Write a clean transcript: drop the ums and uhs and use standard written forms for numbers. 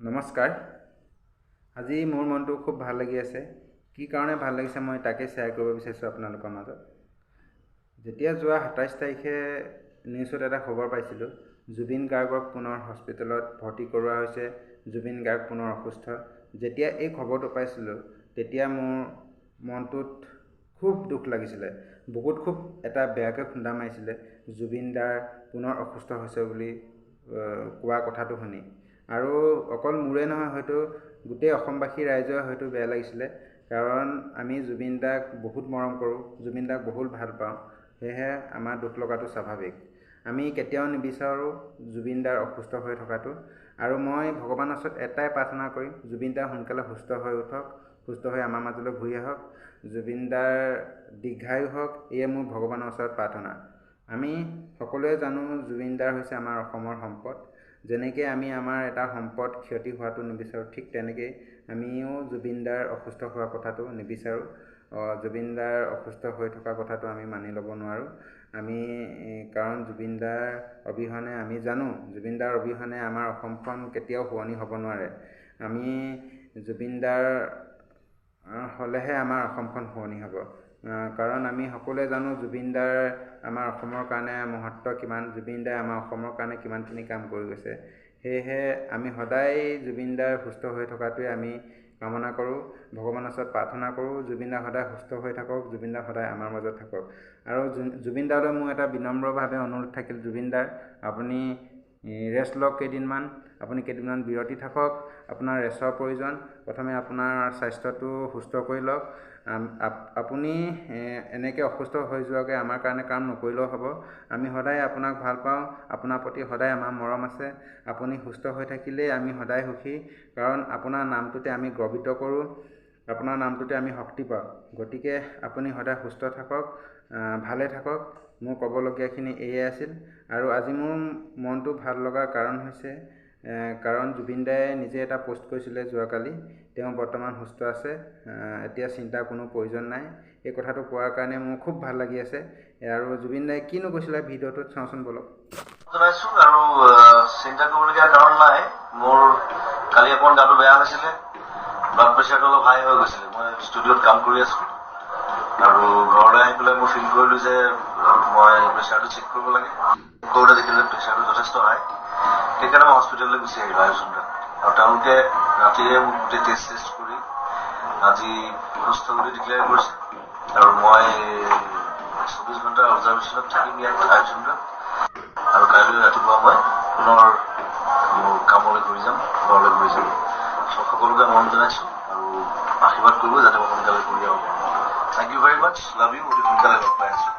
নমস্কাৰ। আজি মোৰ মনটো খুব ভাল লাগি আছে। কি কাৰণে ভাল লাগিছে মই তাকে শ্বেয়াৰ কৰিব বিচাৰিছোঁ আপোনালোকৰ মাজত। যেতিয়া যোৱা 27 তাৰিখে নিউজত এটা খবৰ পাইছিলোঁ, জুবিন গাৰ্গক পুনৰ হস্পিটেলত ভৰ্তি কৰোৱা হৈছে, জুবিন গাৰ্গ পুনৰ অসুস্থ। যেতিয়া এই খবৰটো পাইছিলোঁ তেতিয়া মোৰ মনটোত খুব দুখ লাগিছিলে, বুকুত খুব এটা বেয়াকৈ খুন্দা মাৰিছিলে জুবিন দাৰ পুনৰ অসুস্থ হৈছে বুলি কোৱা কথাটো শুনি। আৰু অকল মোৰে নহয়, হয়তো গোটেই অসমবাসী ৰাইজৰ হয়তো বেয়া লাগিছিলে, কাৰণ আমি জুবিন দাক বহুত মৰম কৰোঁ, জুবিন দাক বহুত ভাল পাওঁ, সেয়েহে আমাৰ দুখ লগাটো স্বাভাৱিক। আমি কেতিয়াও নিবিচাৰোঁ জুবিন দাৰ অসুস্থ হৈ থকাটো। আৰু মই ভগৱানৰ ওচৰত এটাই প্ৰাৰ্থনা কৰিম, জুবিন দা সোনকালে সুস্থ হৈ উঠক, সুস্থ হৈ আমাৰ মাজলৈ ঘূৰি আহক, জুবিন দাৰ দীৰ্ঘায়ু হওক, এয়ে মোৰ ভগৱানৰ ওচৰত প্ৰাৰ্থনা। আমি সকলোৱে জানো জুবিন দাৰ হৈছে আমাৰ অসমৰ সম্পদ। যেনেকৈ আমি আমাৰ এটা সম্পদ ক্ষতি হোৱাটো নিবিচাৰোঁ, ঠিক তেনেকৈ আমিও জুবিন দাৰ অসুস্থ হোৱা কথাটো নিবিচাৰোঁ। জুবিন দাৰ অসুস্থ হৈ থকা কথাটো আমি মানি ল'ব নোৱাৰোঁ আমি, কাৰণ জুবিন দাৰ অবিহনে আমি জানো জুবিন দাৰ অবিহনে আমাৰ অসমখন কেতিয়াও শুৱনি হ'ব নোৱাৰে। আমি জুবিন দাৰ হ'লেহে আমাৰ অসমখন শুৱনি হ'ব, কাৰণ আমি সকলোৱে জানো জুবিন দাৰ আমাৰ অসমৰ কাৰণে মহত্ব কিমান, জুবিন দাই আমাৰ অসমৰ কাৰণে কিমানখিনি কাম কৰি গৈছে। সেয়েহে আমি সদায় জুবিন দাৰ সুস্থ হৈ থকাটোৱে আমি কামনা কৰোঁ, ভগৱানৰ ওচৰত প্ৰাৰ্থনা কৰোঁ, জুবিন দা সদায় সুস্থ হৈ থাকক, জুবিন দা সদায় আমাৰ মাজত থাকক। আৰু জুবিন দালৈ মোৰ এটা বিনম্ৰভাৱে অনুৰোধ থাকিল, জুবিন দাৰ আপুনি ৰেষ্ট লওক কেইদিনমান, আপুনি কেইদিনমান বিৰতি থাকক, আপোনাৰ ৰেষ্টৰ প্ৰয়োজন। প্ৰথমে আপোনাৰ স্বাস্থ্যটো সুস্থ কৰি লওক। আপুনি এনেকৈ অসুস্থ হৈ যোৱাকৈ আমাৰ কাৰণে কাম নকৰিলেও হ'ব। আমি সদায় আপোনাক ভাল পাওঁ, আপোনাৰ প্ৰতি সদায় আমাৰ মৰম আছে। আপুনি সুস্থ হৈ থাকিলেই আমি সদায় সুখী, কাৰণ আপোনাৰ নামটোতে আমি গৰ্বিত কৰোঁ, আপোনাৰ নামটোতে আমি শক্তি পাওঁ। গতিকে আপুনি সদায় সুস্থ থাকক, ভালে থাকক। মোৰ ক'বলগীয়াখিনি এয়ে আছিল। আৰু আজি মোৰ মনটো ভাল লগাৰ কাৰণ হৈছে, কাৰণ জুবিন দাই নিজে এটা পোষ্ট কৰিছিলে যোৱাকালি, তেওঁ বৰ্তমান সুস্থ আছে, এতিয়া চিন্তাৰ কোনো প্ৰয়োজন নাই। এই কথাটো কোৱাৰ কাৰণে মোৰ খুব ভাল লাগি আছে। আৰু জুবিন দাই কিনো কৈছিলে ভিডিঅ'টোত চাওঁচোন ব'লক। জনাইছোঁ আৰু চিন্তা কৰিবলগীয়া কাৰণ নাই। মোৰ কালি অকণমান গাটো বেয়া হৈছিলে, ব্লাড প্ৰেছাৰটো অলপ হাই হৈ গৈছিলে। মই ষ্টুডিঅ'ত কাম কৰি আছোঁ আৰু ঘৰলৈ আহি পেলাই মই ফিল কৰিলোঁ যে মই প্ৰেছাৰটো চেক কৰিব লাগে। কৰোঁতে দেখিলোঁ যে প্ৰেছাৰটো যথেষ্ট হাই, সেইকাৰণে মই হস্পিটেললৈ গুচি আহিলোঁ আয়ুসুন্দৰ। আৰু তেওঁলোকে ৰাতিয়ে মোক গোটেই টেষ্ট চেষ্ট কৰি আজি সুস্থ বুলি ডিক্লেয়াৰ কৰিছে। আৰু মই 24 ঘণ্টাৰ অবজাৰ্ভেশ্যনত থাকিম ইয়াত আয়ুসুন্দৰত। আৰু কাইলৈ ৰাতিপুৱা মই পুনৰ মোৰ কামলৈ ঘূৰি যাম, ঘৰলৈ ঘূৰি যাম। সকলোকে মৰম জনাইছোঁ আৰু আশীৰ্বাদ কৰিব যাতে মই সোনকালে ঘূৰি আহিব পাৰোঁ। Thank you very much, love you. অতি সোনকালে লগ পাই আছোঁ।